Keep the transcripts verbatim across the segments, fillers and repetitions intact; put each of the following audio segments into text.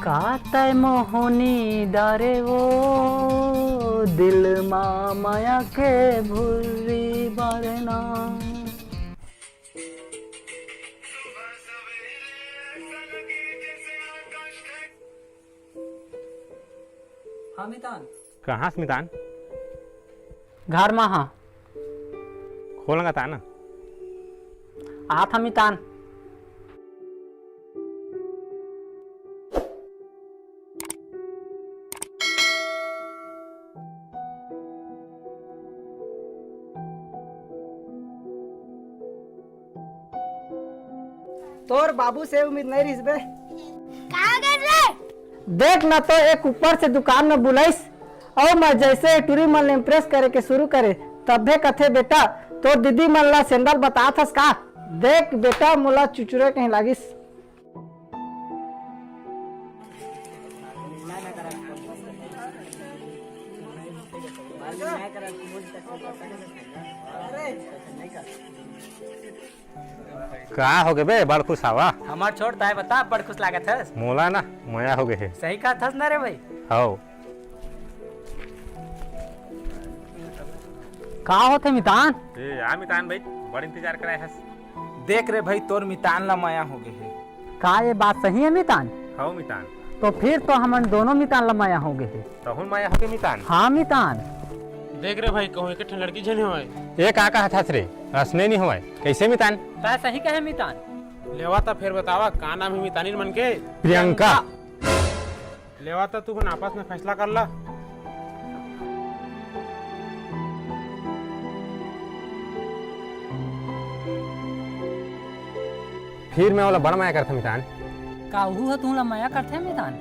का तै मोहनी डारे वो दिल मा माया के भुर्री बारना। हाँ मितान। कहाँ से मितान? घर मा हाँ। खोलंगा तान। आत हँव मितान। तोर बाबू से उम्मीद नहीं रहिस बे। का हो गइस रे? देख ना तो, एक ऊपर से दुकान में बुलाइस, अउ मैं जैसे टूरी मन ल impress करे के शुरू करे, तभे कथे, "बेटा, तोर दीदी मन ला sandal बतात हस का? देख बेटा, मोला चुचुरे कहीं लागिस।" का होगे बे, बड़ खुश हवस? हमर छोड़, तैं बता, बड़ खुश लागत हस। मोला ना मया होगे हे। सही कहत हस ना रे भाई? हव। का होथे मितान? ए, आ मितान भाई, बड़ इंतजार कराए हस। देख रे भाई, तोर मितान ला मया होगे हे। का ये बात सही हे मितान? हव मितान। तो फिर तो हमन दोनों मितान ला मया होगे हे। तहुन मया होगे मितान? हाँ मितान। देख रे भाई, कहूँ एक ठन लड़की झन होवय। ए का कहत हस रे? असने नी होवय। कइसे मितान? तैं सही कहे मितान। लेवा त फेर बतावा, का नाम हे मितानिन मन के? प्रियंका। लेवा त तुमन आपस में फैसला कर ला। फिर मैं ओला बड़ मया करथंव मितान। का उहू ह तुमला मया करथे मितान?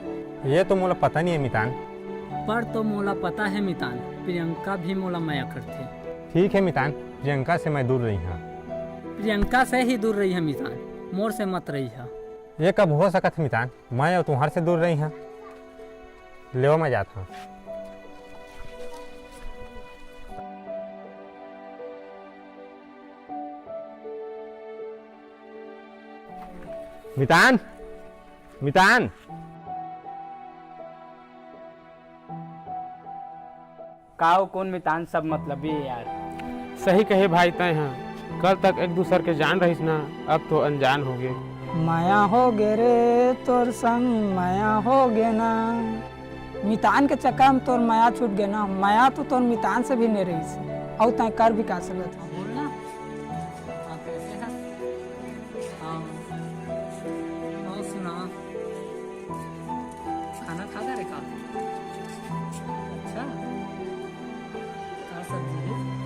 ये तो मोला पता नहीं हे मितान। पर तो मोला पता हे मितान, प्रियंका भी मोला मया करथे। ठीक हे मितान, प्रियंका से मैं दूर रहिहंव। प्रियंका से ही दूर रहिहा मितान, मोर से मत रहिहा। ये कब हो सकत हे मितान, मैं अउ तुंहर से दूर रहिहंव? लेवा मैं जात हंव। मितान, मितान। का ओ कोन मितान, सब मतलबी हे यार। सही कहे भाई तैं ह, कल तक एक दूसर के जान रहिस ना, अब तो अनजान होगे। मया होगे रे तोर संग, मया होगे ना। मितान के चक्कर में तोर मया छूट गे ना, मया तो तोर मितान से भी नहीं रहिस, अउ तैं कर भी का सकत हस? बोल ना। हाँ, कैसे हस? हाँ। और सुना? खाना खा डारे का? अच्छा, का सब्जी हे?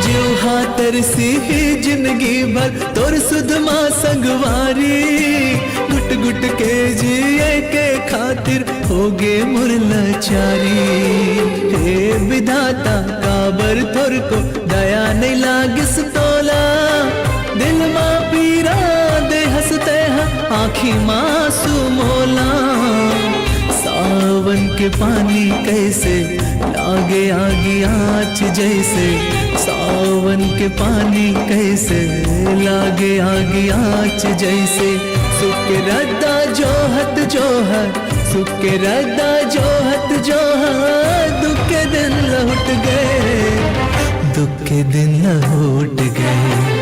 जिउ हा तरसी हे जिनगी भर तोर सुध मा संगवारी, घुट घुट के जिए के खातिर होगे मोर लाचारी। हे विधाता, काबर तोर को दया नइ लागिस तोला, दिल मा पीरा दे हस तैं हा, आँखी मा आँसू मोला। सावन के पानी कइसे लागे आगी आँच जइसे, सावन के पानी कइसे लागे आगी आँच जइसे। सुख के रद्दा जोहत जोहत, सुख के रद्दा जोहत जोहत, दुख के दिन लहुट गए, दुख के दिन लहुट गए।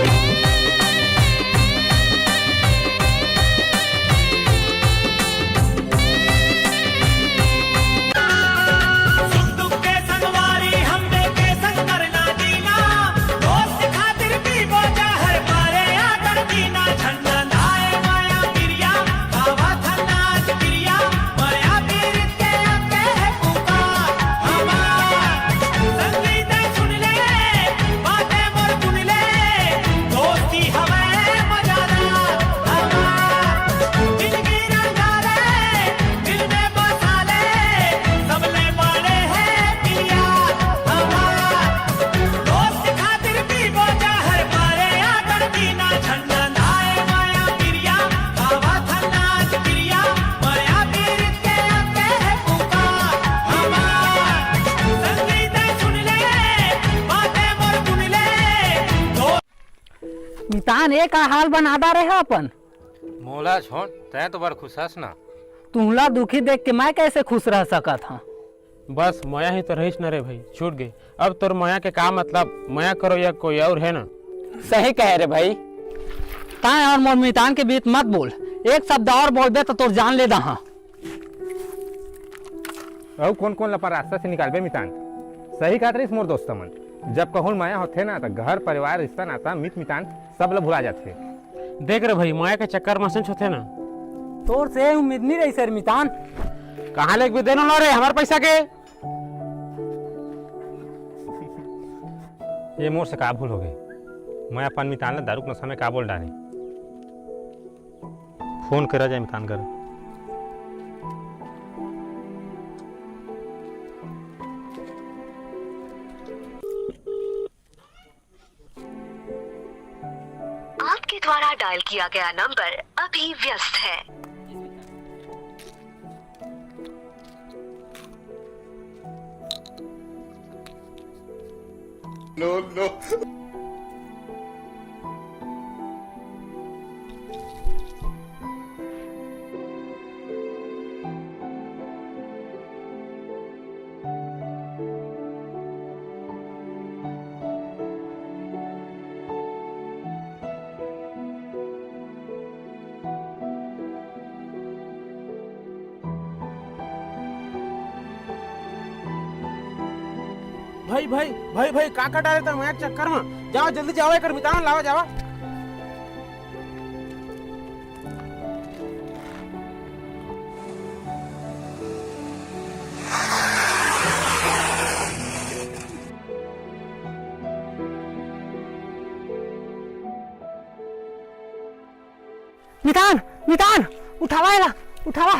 मितान, ए का हाल बना डारे ह अपन? मोला छोड़, तैं तो बड़ खुश हस ना। तुहला दुखी देख के मैं कैसे खुश रह सकत हंव? बस मया ही तो रहिस न रे भाई, छूट गे। अब तोर मया के का मतलब? मया करो या कोई और है ना। सही कहे रे भाई। तैं और मोर मितान के बीच मत बोल, एक शब्द और बोलबे तो तोर जान ले दहा। अउ कोन कोन ला अपन रास्ता से निकालबे मितान? सही कहत रहिस मोर दोस्त मन, जब कहूँ मया होथे ना, त घर परिवार, रिश्ता नाता, मित मितान सब ला भुला जाथे। देख रे भाई, मया के चक्कर में संच होथे ना। तोर से उम्मीद नहीं रहिस रे मितान। कहाँ ले भी देनो ला रे हमार पैसा के? ये मोर से का भूल हो गई? मैं अपन मितान ला दारू के नशा में का बोल डारे? फोन करा जाए मितान कर। आपके द्वारा डायल किया गया नंबर अभी व्यस्त है। No, no। भाई, भाई, भाई, भाई, का का डारे तन मया के चक्कर में? जावा, जल्दी जावा, एकर मितान लावा, जावा। मितान, मितान, उठावा एला, उठावा।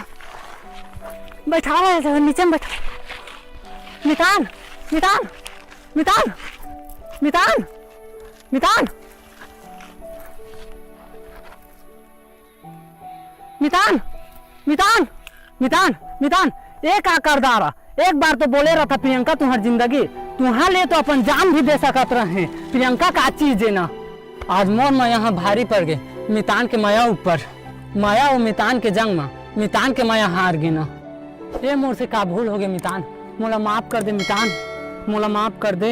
बैठावा एला, नीचे में बैठा। मितान, मितान, मितान, मितान, मितान। मितान, मितान, मितान, मितान, ए का कर डारा? एक बार तो बोले रहता प्रियंका तुहर जिंदगी, तुहर ले तो अपन जान भी दे सकत रहे। प्रियंका का चीज है ना? आज मोर मया ह भारी पड़ गे, मितान के मया ऊपर। मया अउ मितान के जंग म मितान के मया हार गे ना। ए मोर से का भूल हो गे मितान, मोला माफ कर दे मितान, मोला माफ कर दे।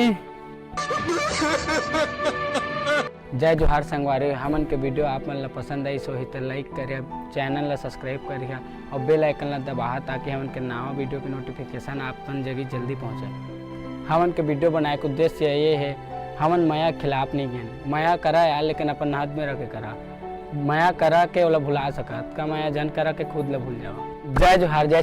जय जोहार संगवारी, हमन के video आप मन ला पसंद आइस होही त like करिहा, channel ला subscribe करिहा और bell icon ला दबाहा, ताकि हमन के नवा video के notification आप तन जगी जल्दी पहुंचे। हमन के video बनाए के उद्देश्य ये है, हमन मया के खिलाफ नहीं गेन। मया करा यार, लेकिन अपन हाथ में रख के करा। मया करा के ओला भुला सकत का? मया झन करा के खुद ला भूल जावा। जय जोहार, जय